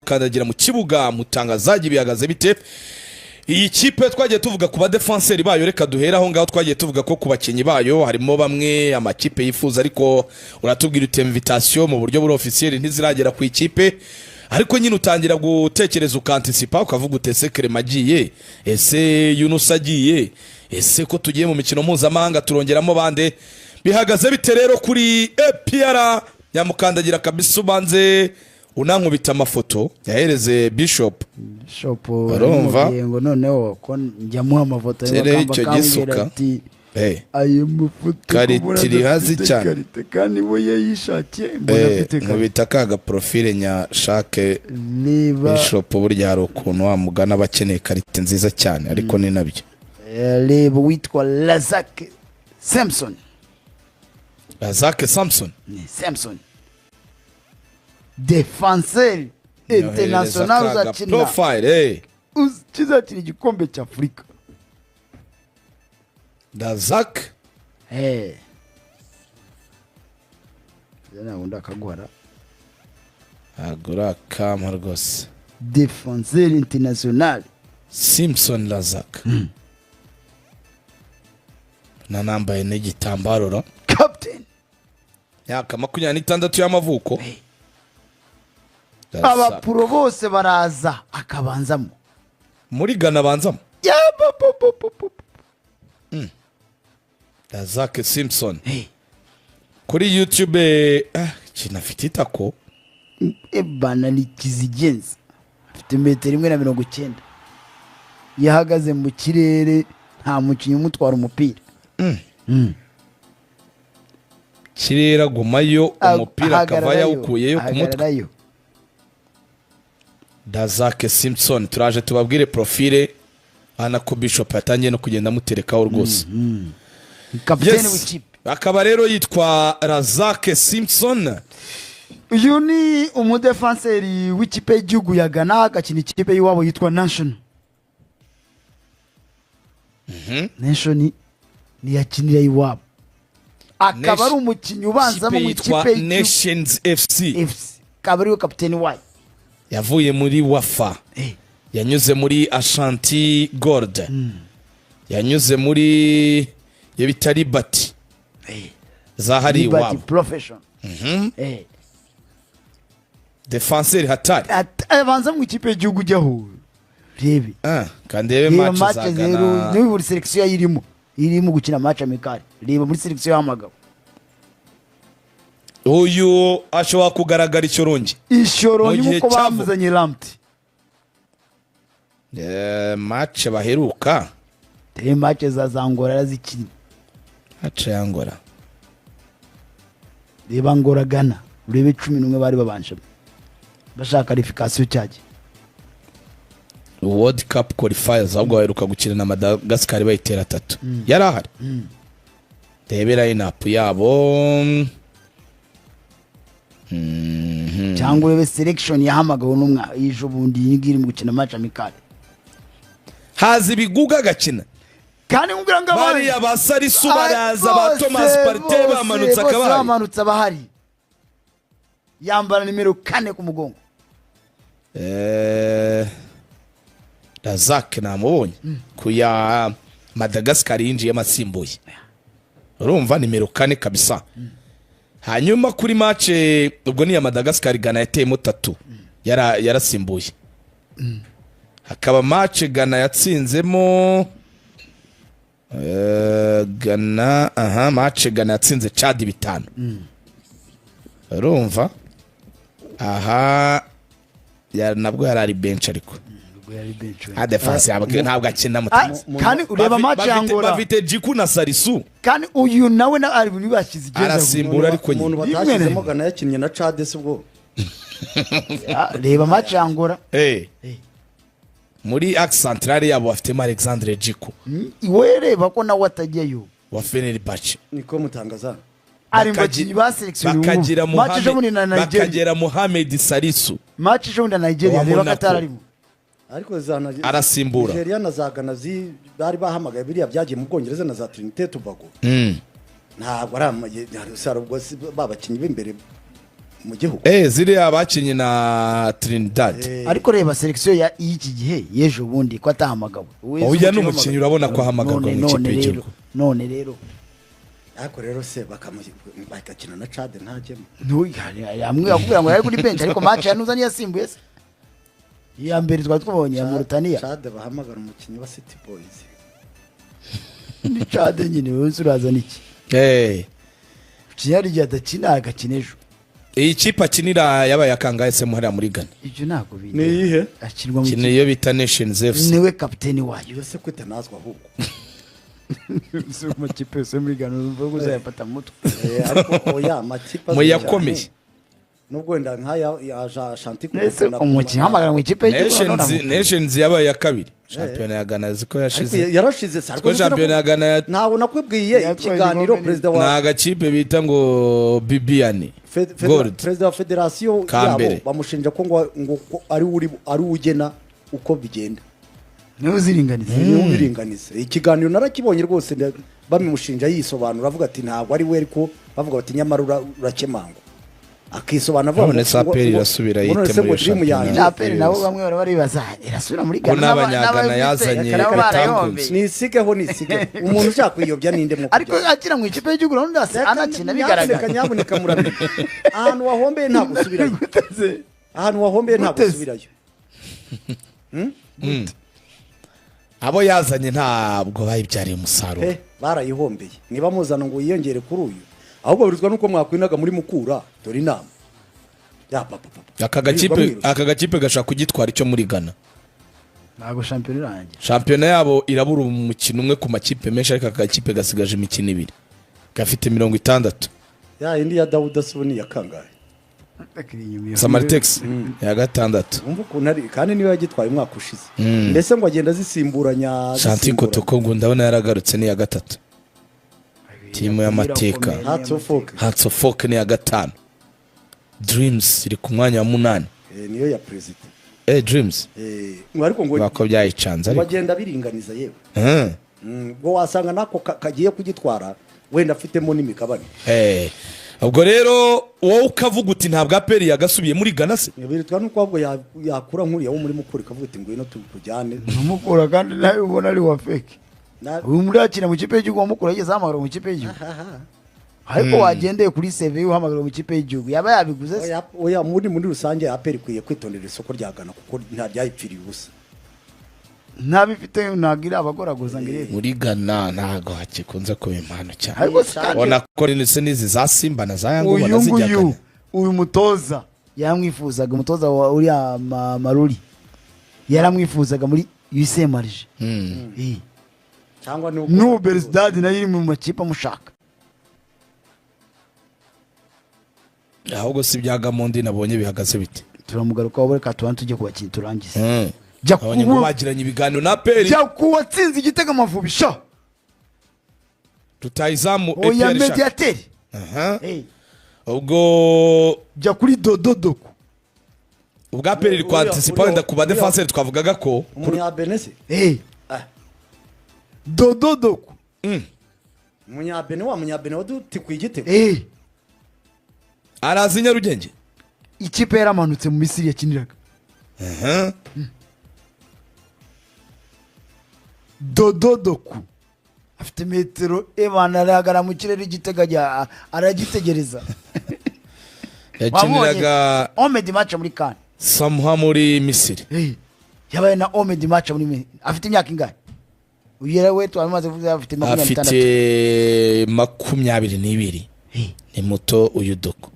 Nyamukandagira mu kibuga, mutangazaji, bihagaze bite? Iyi kipe twagiye tuvuga ku badefanseri bayo, reka duhere aho ngaho. Twagiye tuvuga ko ku bakinnyi bayo harimo bamwe amakipe yifuza, ariko uratubwira uti invitation mu buryo buri officiel ntiziragera ku ikipe. Ariko nyine utangira gutekereza, ukantisipa, ukavuga uti: "Ese Kerema agiye? Ese Yunusa agiye? Ese ko tugiye mu mikino mpuzamahanga turongeramo bande?" Bihagaze bite rero kuri APR, Nyamukandagira? Kabisa ubanze unankubita amafoto yahereze Bishop. Bishop. Urumva? Aramubwiye ngo noneho ko njya muha amafoto. Kere bakamba icyo akambwira gisuka. ati ayo mafoto Qualité ko mbona iri hasi adafite cyane. Qualité, kandi we yayishakiye mbona afite qualité. Nkubita ka profile nyashake. Reba. Bishop, burya hari ukuntu wamugana aba akeneye qualité nziza cyane, ariko ni nabyo. Reba witwa Razak Samson. Razak Samson. Ni Samson, défenseur international uzakina profile kizakina igikombe cya Afurika. Razak. Ntabwo ndakaguhara. Ntabwo urakampa rwose. Défenseur international. Simpson Razak nanambaye n'igitambaro ra. Captain. Myaka 26 y'amavuko. Razak. Abapuro bose baraza akabanzamo. Muri Ghana abanzamo. Ya, po, po, po, po, po. Razak Simpson. Kuri YouTube ikintu afite itako. Ebana ni kizigenza, afite metero 1.90, yahagaze mu kirere nta mukinnyi umutwara umupira. Kirere agumayo, umupira akava Ahagararayo, yawukuyeyo ku mutwe. Ahagararayo. Razak Simpson, turaje tubabwire profile ana ko Bishop yatangiye no kugenda amuterekaho rwose. Kapitene Yes. w'ikipe. Akaba rero yitwa Razak Simpson. Uyu ni umudefanseri w'ikipe y'igihugu ya Ghana, agakina ikipe y'iwabo yitwa Nation. Nation niyakinira iwabo, akaba ari umukinnyi ubanzamo Ikipe mu yitwa ikipe y'igihugu. Nations FC. FC, akaba ariwe kapiteni wayo. Yavuye muri Wafa, yanyuze muri Ashanti Gold, yanyuze muri iyo bita Liberty zahari Liberty iwabo. Profession. Défenseur hatari. Abanza mu ikipe y'igihugu, ujyaho rebe. Ah, kandebe. Reba match match za zero. Ghana. Niba buri sélection yayirimo, irimo gukina match amical, reba muri sélection y'amagabo. Uyu ashobora kugaragara Ishyorongi. Ishyorongi. Mu gihe Nk'uko cyavo. bamuzanye Lamptey. Match baheruka. Reba match za Zangora yarazikinnye. Match ya Angola. Reba Angola Ghana, urebe 11 bari babanje bashaka qualification cyajya. World Cup qualifiers, ahubwo baheruka gukina na Madagascar bayitera atatu, yari ahari. Rebera line-up yabo. Cyangwa urebe selection yahamagawe n'umwa ejo bundi, iyi ngiyi iri mu gukina match amical. Haza ibiguga agakina. Kandi nkubwira ngo abandi Bariya ba Salisu baraza, ba Thomas Partey bamanutse, bose akabari. Bamanutse abahari, yambara nimero 4 ku mugongo. Razak namubonye ku ya Madagascar, yinjiyemo asimbuye, urumva nimero 4 kabisa. Hanyuma kuri match ubwo ni iya Madagascar, Ghana yateyemo tatu, yarasimbuye. Hakaba match Ghana yatsinzemo, Ghana, aha match Ghana yatsinze Chad 5, urumva aha nabwo yari ari bench, ariko Ubwo yari bench we. A défense yabo ntabwo akina Ah, mutazi. kandi ureba match ya Angola. Bafite Djiku na Salisu. Kandi uyu nawe na ari muri bashyize igeza. Arasimbura ariko nyine. Umuntu Rimwe na batashyizemo rimwe. Ghana yakinnye na Chad si ubwo? Ah, reba match ya Angola. Muri axe centrale yabo bafitemo Alexandre Djiku. We reba ko nawe atajyayo. Wa Fenerbahce. Niko mutangaza. Ari mu bakinnyi ba sélection. Bakagira match ejo bundi na Mohamed, Nigeria. bakagira Mohamed Salisu. Match ejo bundi na Nigeria, Wa reba ko Monaco. atararimo. Ariko za Arasimbura. Nigeria na za Ghana bari bahamagaye biriya byagiye mu Bwongereza na za Trinité Tobago. Ntabwo ari ubwo si ba bakinnyi b'imbere. mu gihugu. Ziriya bakinnye na Trinidad. Ariko reba sélection ya y'iki gihe y'ejo bundi ko atahamagawe. Oya, ni umukinnyi urabona ko ahamagarwa mu ikipe None rero y'igihugu. None rero Ariko rero se bagakina na Chad ntajyemo? Amwe akubwira ngo yari kuri bench, ariko match ya nuza niyasimbuye se iya mbere twari twabonye ya Mauritania. Chad bahamagara umukinnyi wa City Boys. Ni Chad nyine, wowe urazana iki? Umukinnyi igihe adakina agakina ejo. Iyi kipe akinira yabaye akangahe se muhariya muri Ghana? Ibyo ntabwo bindi. Ni iyihe? Akinwa mu Kina ikipe iyo bita Nations FC. Niwe kapiteni wayo. Iyo se kwita nazwa ahubwo. Si amakipe yose muri Ghana urumva ko uzayafata mu mutwe? Ariko oya, amakipe Mu azwi yakomeye. cyane. Nubwo wenda nk'aya ya Ashanti Ese umukinnyi uhamagara mu ikipe y'igihugu none Nations Nations yabaye iya kabiri. Shampiyona ya Ghana ziko Ariko yashize. yarashize se? Ko shampiyona ya Ghana Ntabwo nakwibwiye Yatwaye ikiganiro igikombe. perezida ni wa agakipe bita ngo Bibiani Gold. Perezida wa federasiyo Ka yabo mbere. bamushinja ko ngo ko ari we ari we ugena uko bigenda. Niwe uziringaniza. Niwe ubiringaniza. Ikiganiro narakibonye rwose, babimushinja yisobanura avuga ati ntabwo ari we, ariko bavuga bati nyamara urakemangwa, akisobanura avuga None se APR irasubira ngo none yite se muri ngo iyo dream shampiyona? yanjye Na APR nabo bamwe bari baribaza irasubira muri Ko Ghana n'Abanyagana yazanye nabo bitakunze. barayombeye. Nisigeho, nisigeho, umuntu ushaka kwiyobya ninde mu Ariko akina mu ikipe y'igihugu urabona anakina bigaragara. Nyamuneka, muramenye, ahantu wahombeye ntabwo usubirayo, ahantu wahombeye ntabwo Guteze. usubirayo. Abo yazanye ntabwo bayibyariye umusaruro. Pe, barayihombeye. Niba muzana ngo yiyongere kuri uyu, ahubwo birizwa nuko mwakwinaga muri Mukura. Dore inama ya papa papa. Aka gakipe, aka gakipe gashaka kugitwara icyo muri Ghana. Ntabwo shampiyona irangira. Shampiyona yabo irabura umukino umwe ku makipe menshi, ariko aka gakipe gasigaje imikino ibiri, gafite 60. Ya indi ya Dawuda se ubu ni iya kangahe? Samaritex ya gatandatu. Wumva ukuntu ari, kandi niyo yagitwaye umwaka ushize, mbese ngo agenda zisimburanya Shanti zisimburanya. Kotoko ngo ndabona yaragarutse, ni iya gatatu, timu y'amateka. Hearts of Oak. Hearts of Oak ni iya gatanu, Dreams iri ku mwanya wa munani. Niyo ya perezida. Dreams. Ngo ariko ngo bako byayicanze ngo ariko. agenda biringaniza yewe. Ubwo wasanga nako kagiye kugitwara wenda afitemo n'imigabane. Ubwo rero wowe ukavuga uti ntabwo APR yagasubiye muri Ghana se? Biritwa nuko ahubwo yakura nk'uriya wo muri Mukura ikavuga iti ngwino tukujyane. Mukura kandi nawe ubona ari wa fake. Uyu muri akina mu kipe y'igihugu wa Mukura yigeze ahamagara mu kipe y'igihugu, ariko wagendeye kuri CV uhamagara mu kipe y'igihugu yaba yabiguze se? Oya, oya, muri rusange APR ikwiye kwitondera isoko rya Ghana kuko nta ryayipfiriye ubusa. Ntabifite, ntabwo iri abagoragoza ngo irebe. Muri Ghana ntabwo hakikunze kuba impano cyane. Ariko se kandi Ubona ko ndetse n'izi za Simba na za Yanga uyu ubona zijya nguyu, Ghana. Uyu mutoza yaramwifuzaga, umutoza wa uriya Maruri yaramwifuzaga muri USM Alger. Cyangwa nuko N'ubu Belouizdad nayo iri mu makipe amushaka. Ahubwo si ibya Gamondi nabonye bihagaze bite? Turamugarukaho, reka tubanze tujye ku bakinnyi turangize. Jya Abonye ngo bagiranye ibiganiro na APR. Jya ku watsinze igitego Amavubi sha. Rutahizamu Oya, APR ishaka. Mediateri. Aha. Eh, Ubwo jya kuri Dodo Doku. Ubwo APR iri kwantisipa wenda ku badefanseri twavugaga ko Umunyabene se? Eh. Dodo Doku. Umunyabene, wa munyabene wadutikuye igitego. Eh. Araza i Nyarugenge. Ikipe yaramanutse mu Misiri yakiniraga. Aha. Dodo Doku afite metero ebana, arahagara mu kirere, igitego ajya aragitegereza. Yakiniraga Omed match muri CAN. Samuha muri Misiri. Eh, yabaye na Omed match muri Misiri. Afite imyaka ingahe uyu? We twamaze kuvuga afite 26. Afite 22. Eh, ni muto uyu Doku,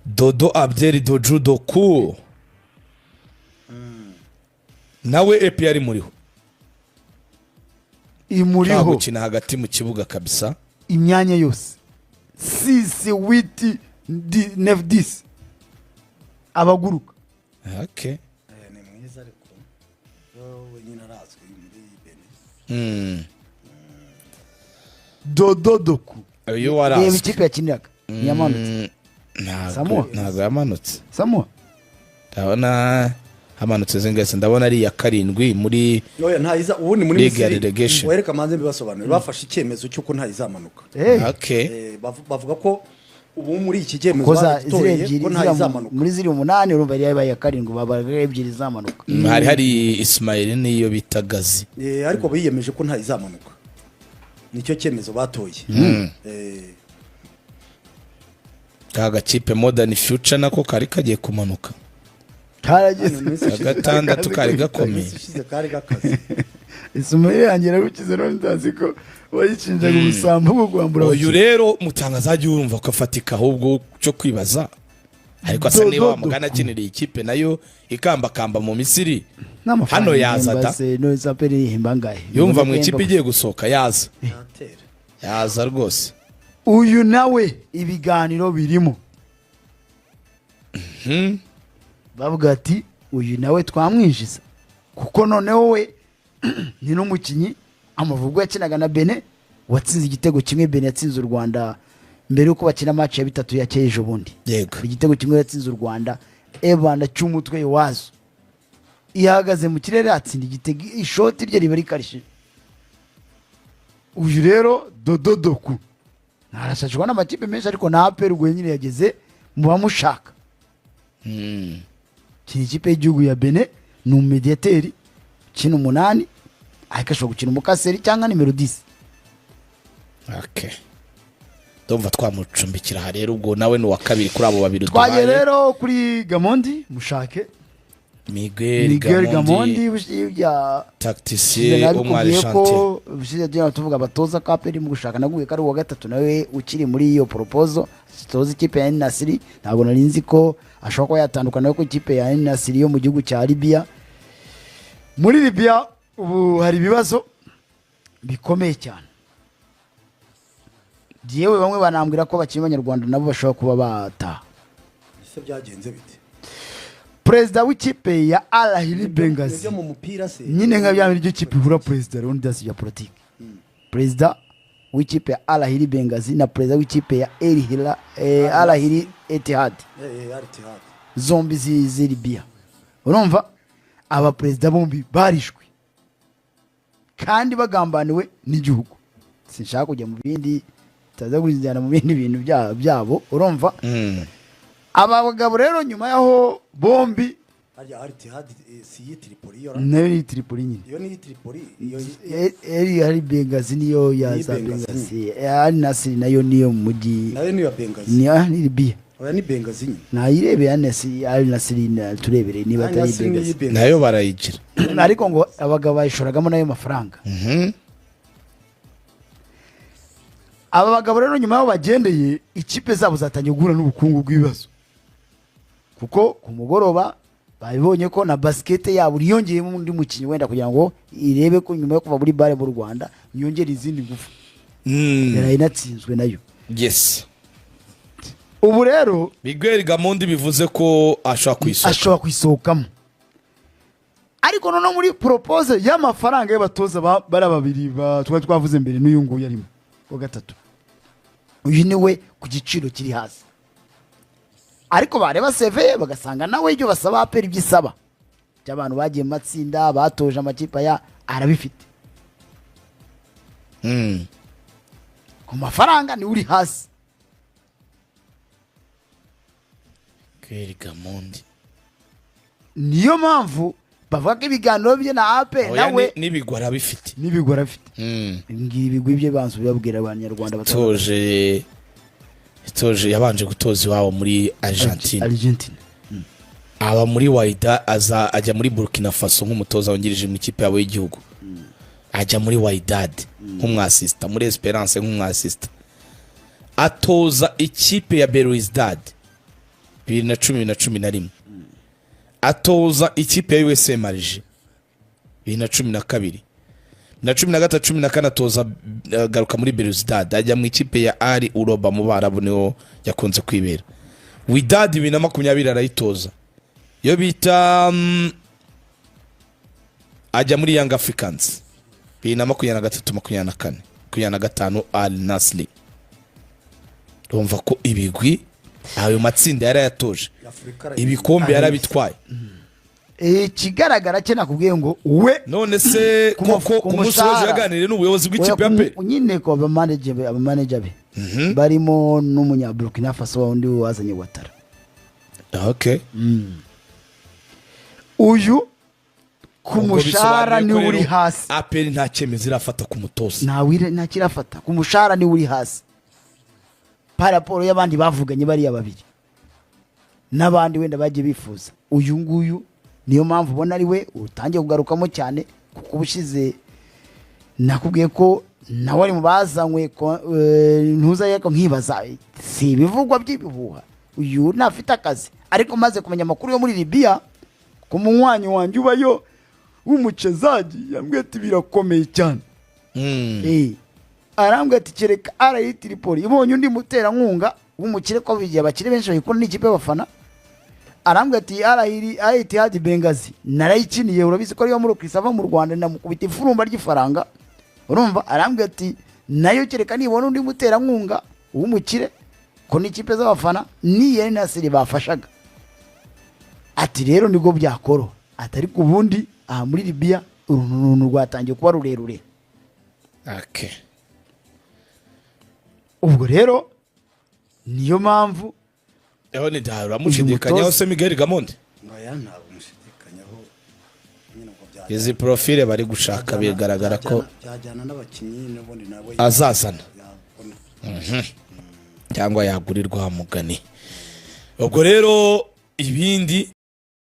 Dodo Abdel Doju Doku, nawe APR muriho. Imuriho. Gukina hagati mu kibuga kabisa. Imyanya yose, six, huit, neuf, dix, abaguruka. Okay. Ni mwiza ariko we nyine arazwi muri Benin. Dodo Doku. Uyu Reba warazwi. ikipe yakiniraga ntiyamanutse? Ntabwo Samoa? Ntabwo yamanutse. Samoa. Ndabona hamanutse zingase, ndabona ari iya karindwi muri Oya, ntayiza ubundi muri League ya Misiri. relegation. Wereka manze mbibasobanurire, bafashe icyemezo cy'uko ntayizamanuka. Eh, Okay. Bavuga ko Ubu muri iki cyemezo Ko baragitoreye ziriya ebyiri ko nta ziriya izamanuka. Muri ziriya umunani, urumva yari yabaye iya karindwi, babaga ebyiri zamanuka. Hari Ismail niyo bita Gazi. Ariko biyemeje ko nta izamanuka, nicyo cyemezo batoye. Ka gakipe Modern Future nako kari kagiye kumanuka. Karageze. Hano mu minsi ishize- Gatandatu kari gakomeye. Iminsi ishize kari gakaze. Ismail yanjye yaragukize, none ndazi ko wayicinjaga ubusambo bwo kwambura Uyu abakinnyi. rero mutangazaji urumva ko afatika, ahubwo cyo kwibaza ariko asa niba Dodo. wamugana akinira iyi kipe nayo ikambakamba mu Misiri N'amafaranga hano yaza ihemba da. se, none se APR ihemba angahe? Yumva mu Ihemba ikipe igiye gusohoka yaza. Yatera. Yaza rwose. Uyu nawe ibiganiro birimo, bavuga ati uyu nawe twamwinjiza, kuko noneho we ni n'umukinnyi Amavubi yakinaga na Benin watsinze igitego kimwe. Benin yatsinze u Rwanda mbere y'uko bakina match ya bitatu ya ejo bundi. Igitego kimwe yatsinze u Rwanda, ebana cy'umutwe iwazo ihagaze mu kirere atsinda igitego, ishoti rye riba rikarishije. Uyu rero Dodo Doku ntarashakishwa n'amakipe menshi, ariko na APR ubwo nyine yageze mu bamushaka. Kina ikipe y'igihugu ya Benin, ni umumediyateri ukina umunani, ariko ashobora gukina umukaseri cyangwa nimero 10. Okay. Ndumva twamucumbikira aha rero, ubwo nawe ni uwa kabiri kuri abo babiri Twagiye duhaye. rero kuri Gamondi, mushake. Miguel Miguel Gamondi. Gamondi ya Tacticien nabikubwiye w'umwarishante. Ko ubushize tugenda tuvuga abatoza ko APR mu gushaka, naguye ko ari uwa gatatu nawe ukiri muri iyo proposal toza ikipe ya Al Nassr. Ntabwo nari nzi ko ashobora kuba yatandukana no ku ikipe ya Al Nassr yo mu gihugu cya Libya. Muri Libya ubu hari ibibazo bikomeye cyane, yewe bamwe banambwira ko abakinnyi b'abanyarwanda nabo bashobora kuba bataha. Ese byagenze bite? Perezida w'ikipe ya Al Ahly Benghazi. Nibyo mu mupira se? Nyine nka bya biryo ikipe ihura perezida rero ndasi ya politiki. Perezida w'ikipe ya Al Ahly Benghazi na perezida w'ikipe ya El Hilal, Al Ahly Etihad, Al Ittihad. zombi z'i Libya, urumva aba perezida bombi barishwe kandi bagambaniwe n'igihugu. Sinshaka kujya mu bindi, taza kujyana mu bindi bintu byabo, urumva. Aba bagabo rero nyuma y'aho bombi Harya Al Ittihad si iyi Tripoli yo ra? Nayo ni Tripoli nyine. Iyo ni iyi Tripoli iyo. Eri hari Benghazi niyo ya Ni za Benghazi. Benghazi. Al Nassr nayo niyo mu mujyi. Nayo niyo ya Benghazi. Ni Libya. Oya, ni Benghazi nyine. Nayirebeye Al Nassr, Al Nassr turebere niba Al atari Nassr ni iyi Benghazi. Benghazi. Nayo barayigira. Ariko ngo abagabo bayishoragamo nayo mafaranga. Aba bagabo rero nyuma y'aho bagendeye, ikipe zabo zatangiye guhura n'ubukungu bw'ibibazo, kuko ku mugoroba babibonye ko na basikete yabo yongeyemo undi mukinnyi, wenda kugira ngo irebe ko nyuma yo kuva muri BAL mu Rwanda yongere izindi ngufu. Yaraye inatsinzwe nayo. Ubu rero Miguel Gamondi bivuze ko ashobora kuyisohoka. Ashobora kuyisohokamo, ariko noneho muri proposal y'amafaranga y'abatoza bariya babiri twari twavuze mbere n'uyu nguyu arimo wa gatatu, uyu ni we ku giciro kiri hasi, ariko bareba CV ye bagasanga nawe ibyo basaba APR, ibyo isaba by'abantu bagiye mu matsinda, batoje amakipe aya, arabifite. Ku mafaranga niwe uri hasi. Miguel Gamondi. Niyo mpamvu bavuga ko ibiganiro bye na APR Oya, nawe n'ibigwi arabifite. N'ibigwi arabifite. Ngibi ibigwi bye banza ubibabwira abanyarwanda Toje yabanje gutoza iwabo muri Argentine. Argentine. Aba muri Wydad, aza ajya muri Burkina Faso nk'umutoza wungirije mu ikipe yabo y'igihugu, ajya muri Wydad nk'umwasisita, muri Esperance nk'umwasisita, atoza ikipe ya Belouizdad 2010 na 11, atoza ikipe ya USM Alger 2012 na 13, 14, atoza garuka muri Belouizdad, ajya mu ikipe ya Al Uroba mu Barabu niho yakunze kwibera. Wydad 2020 arayitoza, iyo bita ajya muri Young Africans 2023, 24, 25 Al Nassr. Urumva ko ibigwi ayo matsinda yarayatoje. Afurika Ibikombe yarabitwaye. Ikigaragara cye nakubwiye ngo we None se Ku koko ku ku munsi w'ejo mushahara. yaganiriye n'ubuyobozi bw'ikipe ya Oya, APR? Nyine ko abamanager be barimo n'umunya Burkina Faso, wundi wazanye Ouattara. Uyu ku Ubwo mushahara bisobanuye niwe ko uri rero hasi. APR nta cyemezo irafata ku mutoza. Ntakirafata. Ku mushahara niwe uri hasi par rapport y'abandi bavuganye, bariya babiri n'abandi wenda bagiye bifuza uyu nguyu. Niyo mpamvu ubona ari we utangiye kugarukamo cyane, kuko ubushize nakubwiye ko nawe ari mu bazanywe ntuza, ariko nkibaza si ibivugwa by'ibihuha, uyu ntafite akazi. Ariko maze kumenya amakuru yo muri Libiya, ku munywanyi wanjye ubayo w'umucezaji, yambwiye ati birakomeye cyane. Arambwira ati kereka Al Tripoli ibonye undi muterankunga w'umukire, ko igihe abakire benshi bayikunda n'ikipe y'abafana. Arambwira ati Al Ittihad Benghazi narayikiniye, urabizi ko ariyo muri ava mu Rwanda ndamukubita ifurumba ry'ifaranga, urumva. Arambwira ati nayo kereka nibona undi muterankunga w'umukire, ko n'ikipe z'abafana n'iyi Nasiri bafashaga. Ati rero nibwo byakoroha, ati ariko ubundi aha muri Libiya uru runtu rwatangiye kuba rurerure. Ubwo rero niyo mpamvu Eho ni uramushidikanyaho Uyu se, Miguel Gamondi? Oya, ntabwo mushidikanyaho nyine, ubwo byajyana. Izi profile bari gushaka bigaragara ko Byajyana n'abakinnyi n'ubundi nawe azazana yabona. Cyangwa yagurirwa mugani. Ubwo rero ibindi